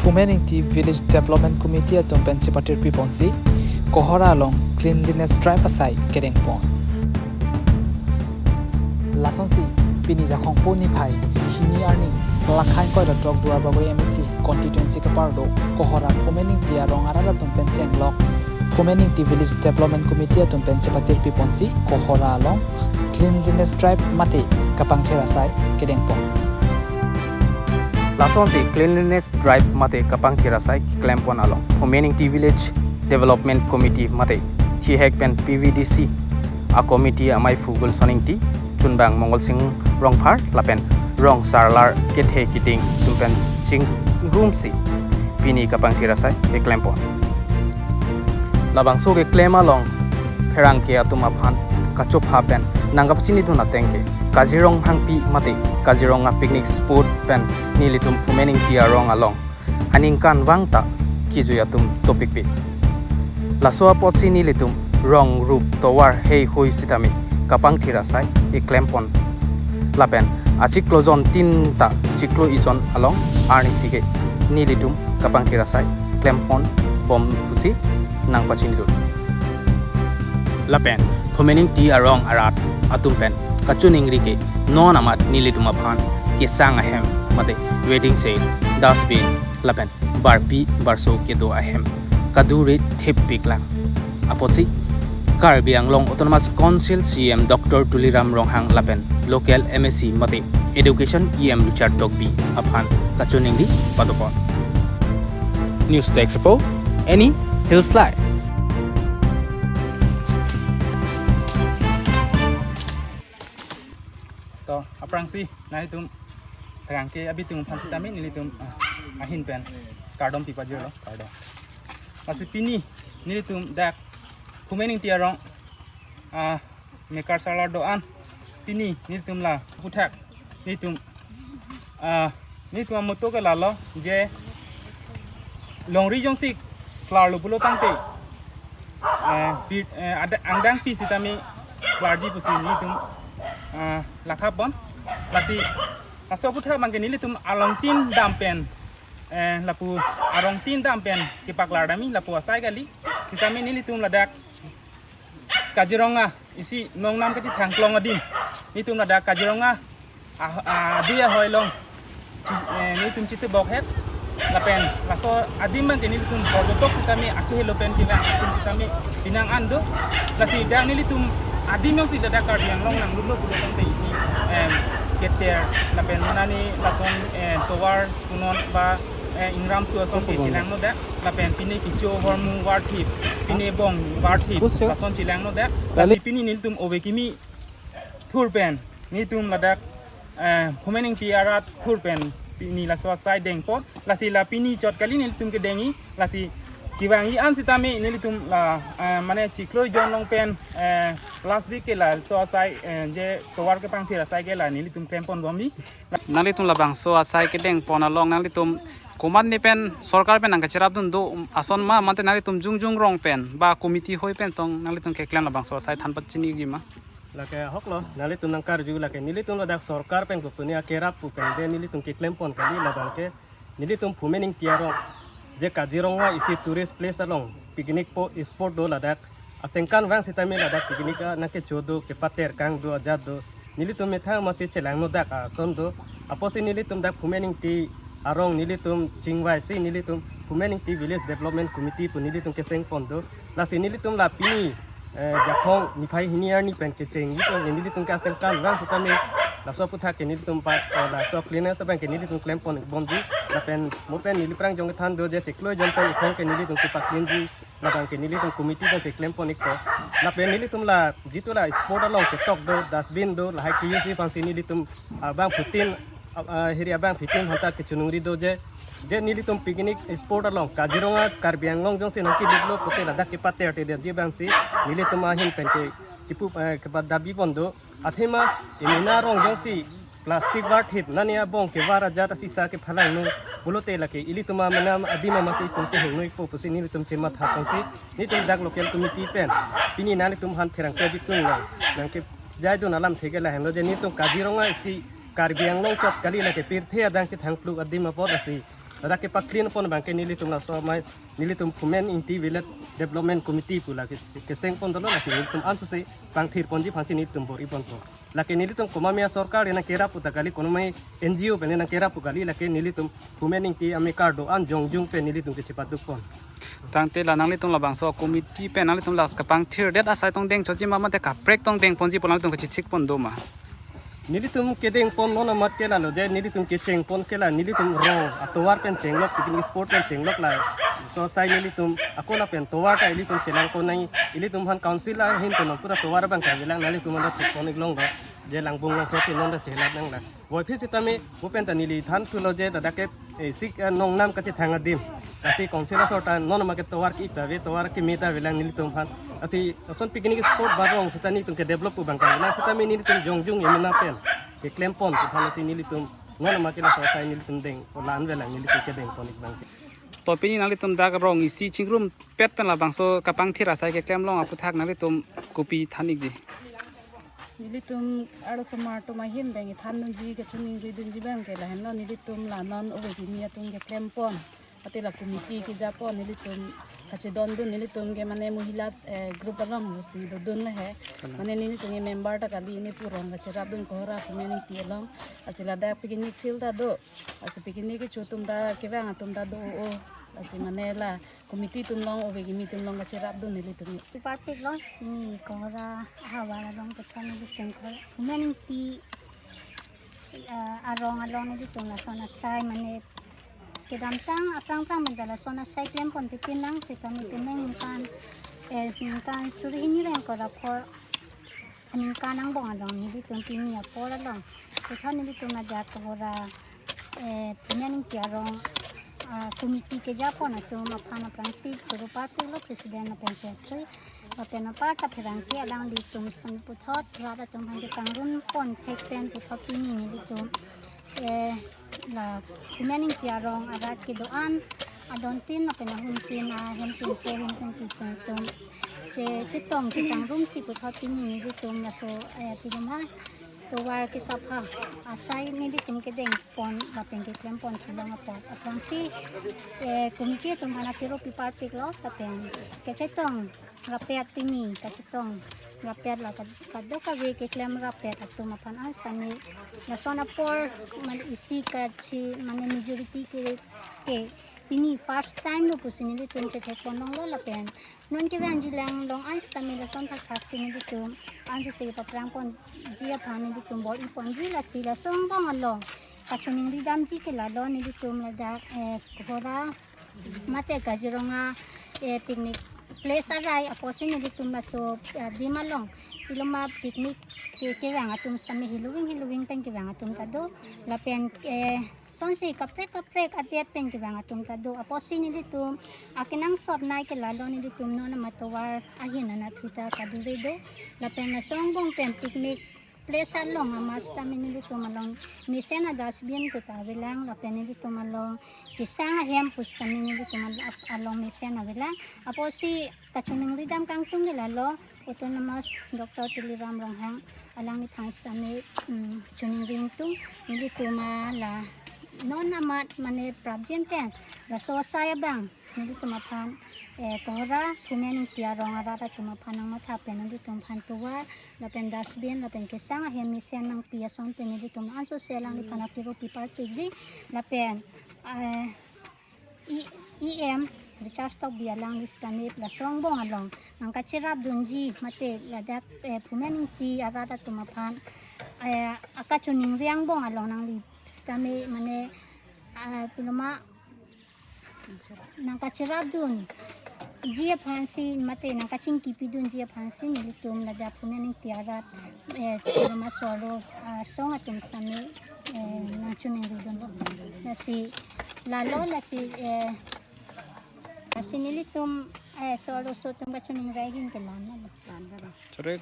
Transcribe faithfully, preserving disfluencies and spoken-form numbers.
Phumeng Ingti Village Development Committee atum pen chepatir piponsi Kohora along cleanliness drive asai kedengpon. Lasonsi pini Jakhong po niphai hini arni Lakhain Koilatok Duarbagori M A C constituency kepardo Kohora Phumeng Ingti arong arat atum pen chenglok Phumeng Ingti Village Development Committee atum pen chepatir piponsi Kohora along cleanliness drive mate kapangthir asai kedengpon. Lasonsi cleanliness drive mate kapangthir asai keklempon along Phumeng Ingti Village Development Committee mate thihek pen P V D C a committee amei Fugul Soningti, chunbang Mongolsing Rongphar lapen rong sarlar kethe keding atum pen chingrumsi pini kapangthir asai keklempon. Labangso keklem along pherangke atum aphan kachopha pen nangkapachinidun ateng ke Kazirong Hangpi mate Kazirong a picnic spot pen nelitum Phumeng Ingti arong along aningkanvang ta kejui atum dopikpik. Laso apotsi nelitum rong rup tovar heihui sitame kapangthir asai keklempon. Lapen achiklo jontin ta chiklo ejon along arnisi ke nelitum kapangthir asai klempon bom pusi nangpachinidun. Lapen Phumeng Ingti arong arat atum pen kachiningri ke non amat nelitum aphan kesang ahem mate waiting shed, dustbin lapen barpi barso kedo ahem kaduri thip piklang apotsi Karbi Anglong Autonomous Council C E M Doctor Tuliram Ronghang lapen local M A C mate Education E M Richard Tokbi aphan kachiningri padopon. News Desk Report, Any Hills Live. To, aphrangsi nanglitum pherangke abitung aphan sitame nelitum, ah, ahin pen kardom pipajirlo, kardom. Lasi pini nelitum dak Phumeng Ingti arong, ah, mekar sarlar do-an pini nelitum la aphuthak nelitum, ah, nelitum amoto ke lalo je longri jongsi klarlo pulo tangte, ah, pi-, eh, ada-, angdengpi sitame klarji pusi nelitum, ah, lakhapon. Lasi laso aphuthak abangke nelitum alongtin dam pen, eh, lapu arongtin dam pen kepaklar damji lapu asai kali. Sitame nelitum ladak Kazirong a isi nongnam kachethang klong adim nelitum ladak Kazirong a, ah, ah, adui ahoi along chi-, eh, nelitum chitebok het. Lapen laso adim abangke nelitum kordotok sitame akehelo pen kevang atum sitame pinang an do. Lasi dak nelitum adim jongsi ladak Karbi Anglong nanglutlo pulo tangte isi, em, keter lapen nani lason, eh, tovar punon ba, eh, ingram su ason ke chelangno dak. Lapen pine kecho hormu varthip, pine bong varthip, lason chelangno dak. Lasi pini nelitum ove kimi thur pen nelitum ladak, eh, Phumeng Ingti arat thur pen pini laso asai dengpon. Lasi la pini chot kali nelitum kedengji. Lasi kevangji an sitame nelitum la, eh, mane chiklo ejon along pen, eh, last week ke laso asai, eh, je tovar kepangthir asai ke la nelitum klempon bomji. Nanglitum labangso asai kedengpon along nanglitum komat ni pen sorkar pen nangkacherapdun do ason ma, mate nanglitum jongjong rong pen ba committee hoi pen tong nanglitum keklem labangso asai than pachiniji ma? Lake ahoklo, nanglitum nangkarju lake nelitum ladak sorkar pen kopuni akerap pu pen de nelitum keklempon kali. Labangke nelitum Phumeng Ingti arong je Kazirong a isi tourist place along picnic po spot do ladak. Asengkan vang sitame ladak picnic a nangkecho do, kepater kang do, ajat do. Nelitum methang masi chelangno dak ason do. Apotsi nelitum dak Phumeng Ingti arong nelitum chingvaisi nelitum Phumeng Ingti Village Development Committee pu nelitum kesengpon do. Lasi nelitum la pini, eh, Jakhong niphai hini arni pen kecheng nelitum, nelitum ke asengkan vang sitame laso aphuthak ke nelitum pa, eh, laso cleanliness abangke nelitum klempon bomji. Lapen mo pen neli aphrang jong kethan do je chiklo ejon pen ikhong ke nelitum kepacleanji. Labangke nelitum committee pen cheklempon ikpo. Lapen nelitum la jitu la spot along ketok do, dustbin do, lahai ke-use aphansi nelitum abangphutin, ah, ah, hiri abangphutin aphanta kechiningri do je, je nelitum picnic spot along Kazirong a Karbi Anglong jongsi nangkebiklo pulote ladak kepater te detji abangsi nelitum ahin pen ke kipu, eh, kepadabipon do. Athema emena arong jongsi plastic varthip nani abong kevar ajat asisa kephalangno pulote lake ilitum amenam adim amatsi itum si hingno ikpo pusi nelitum chemathaponsi nelitum dak local committee pen pini nanglitum aphan pherangke abitung nang, nangkejaidun alamthe ke lahenlo je nelitum Kazirong a isi Karbi Anglong chot kali lake pirthe adang kethang pluk adim apot asi Ladak kepa clean pon abang ke nelitum laso amei nelitum Phumen Ingti Village Development Committee pu la ke, keseng pon dolo, lasi nelitum ansose pangthir ponji aphansi nelitum bor-i ponpo. Lake nelitum komat amei asorkar nangkerap pu ta kali, komat amei N G O pen nangkerap pu kali, lake nelitum Phumen Ingti amekar do-an jongjung pen nelitum kechepaduk pon. Tangte la nanglitum labangso committee pen nanglitum la kapangthirdet asai tong dengchotji ma mate kaprek tong deng ponji pu nanglitum kachechik pon do ma? Nelitum kedeng pon non amat ke lalo je nelitum kecheng pon ke la nelitum rong atovar pen chenglok, picnic spot pen chenglok la. Laso asai nelitum ako lapen tovar ta ilitum chelang pon nai, ilitum aphan council ahin pen puta tovar abang kavelang, nelitum anda thek pon iklong do. Je langbung langpho si non ta chelang nang la. Voiphit sitame, mo pen ta neli than thulo je ladak ke, eh, sik, eh, nongnam kachethang adim. Lasi council asor ta non amat ke tovar ke-ip ta ave, tovar keme ta avelang nelitum aphan. Lasi lason picnic spot ba rong sita nelitum kedevelop pu abang kavelang, sitame nelitum jongjung emena pen keklem pon pu aphan lasi nelitum non amat ke laso asai nelitum deng, o la-an avelang nelitum kedeng pon ik abang ke. To pini nanglitum dak rong isi chingrumpet pen labangso kapangthir asai keklem long aputhak nanglitum kopi than ikji? Nelitum arlosomar atum ahin abang kethan dunji, kachiningri dunji abang ke lahenlo, nelitum la non ove kimi atum keklem pon, mate la committee keja pon, nelitum kachedondun, nelitum ke mane mohila, eh, group alongsi dodun le he. Kalang. Mane nelitum ke member ta kali, ne pu rong kacherapdun Kohora Phumen Ingti along. Lasi ladak picnic field ta do. Lasi picnic kecho atum ta kevang atum ta do o. Lasi mane la committee atum along, ove kimi atum along kacherapdun nelitum. Pi parpik lo, ni Kohora ahavar along kethan nelitum Kohora Phumen Ingti, eh, arong along nelitum lason asai mane kedamtang aphrang aphrang pen ta lason asai klem pon titin lang, sitame ningkan, eh, ningkan suri hini reng kora phor aningkan angbong along nelitum pini apor along puthot nelitum ajat Kohora, eh, Phumen Ingti arong, ah, committee keja pon atum aphan aphrangsi choro parpik lo, president lapen secretary lapen apar ta pherangke alanglitum sitame puthot rat atum aphan ketangrum pon thek pen puthot pini nelitum, eh, la Phumen Ingti arong arat kedo-an adontin lapen ahuntin, ahem tin po, hem tin pi atum che, chetong chetangrumsi puthot pini nelitum laso, eh, pidum ha tovar kesapha asai nelitum kedeng pon lapen keklem pon thu long apot aphrangsi, eh, committee atum aphan akero pi parpik lo, lapen kachetong rapet pini kachetong rapet la ka-, kadokave keklem rapet atum aphan an sitame lason apor mane isi kachi mane majority ke, ke pini first time lo pusi nelitum chethek pon longlo lapen non kevangji lang long an sitame lason thakthak si nelitum ansose paprang ponji aphan nelitum bor-i ponji, lasi laso angbong along kachiningri damji ke lalo nelitum ladak, eh, Kohora mate Kaziranga, eh, picnic place arai apotsi nelitum laso, eh, adim along piloma picnic ke, kevang atum sitame heloving heloving pen kevang atum ta do lapen, eh, sonsi kaprek kaprek adet pen kevang atum ta do apotsi nelitum akenangsot nai ke lalo nelitum non amat tovar ahin anatthu ta kadure do lapen laso angbong pen picnic place along amat sitame nelitum along mesen a dustbin pu ta avelang lapen nelitum along kesang ahem pu sitame nelitum al-, along mesen avelang apotsi kachiningri dam kangtung ke lalo Autonomous Doctor Tuliram Ronghang alangliphan sitame, mm, chiningri ingtung nelitum la non amat mane prapjin pen laso asai abang nelitum aphan, eh, Kohora Phumen Ingti arong arat atum aphan nangmatha pen nelitum aphan tovar lapen dustbin lapen kesang ahem mesen nangpi asonte nelitum ansose alangliphan akero pi parpikji lapen, eh, E-, E M Richard Tokbi alangli sitame laso angbong along nangkacherapdunji mate ladak, eh, Phumen Ingti arat atum aphan, eh, akachiningri angbong along nangli sitame mane, ah, piloma nangkacherapdunji aphansi mate nangkachingkipidunji aphansi nelitum ladak Phumen Ingti arat, eh, piloma solo, ah, asong atum sitame, eh, nangchiningridunlo. Lasi lalo lasi, eh, lasi nelitum, eh, solo aso atum kachiningri ahin ke lalo. Chorek.